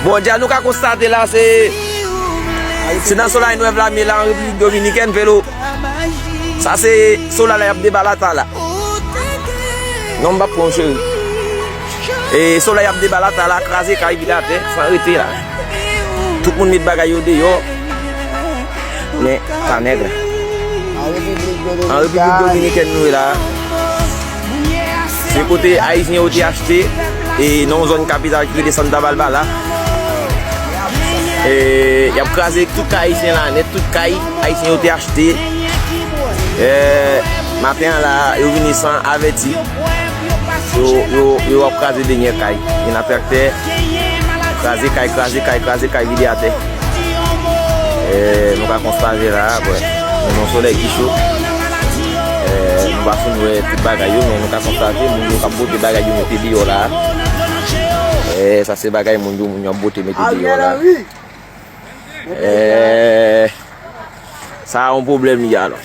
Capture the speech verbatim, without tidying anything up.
Bon, dja nou ka konstate la, se se nan Solay Nuevo la, men la an Repiblik Dominikèn, Velo. Sa se Solay la y ap debalata la. Non, m p ap pran w, cheri. E Solay ap debalata la, kraze kay, vide atè, san rete la. Tout moun met bagay yo deyò. Men, ta nèg la. An Repiblik Dominikèn nou ye la. Se kote Ayisyen yo te achte, e nan yon zòn kapital ki rele Santa Barbara. E y ap kraze tout kay Ayisyen la nèt, tout kay Ayisyen yo te achte. E maten an la, yo vini san avèti. Yo, yo, yo ap kraze dènyè kay. Gen nan traktè, kraze kay, kraze kay, kraze kay, vide atè. E nou ka konstate la, bwè, nou nan solèy ki cho. E nou pa fin wè tout bagay yo, men nou ka konstate moun yo k ap bote bagay yo mete deyò la. E sa se bagay moun yo, moun yo ap bote mete deyò la. E sa a yon pwoblèm li alò.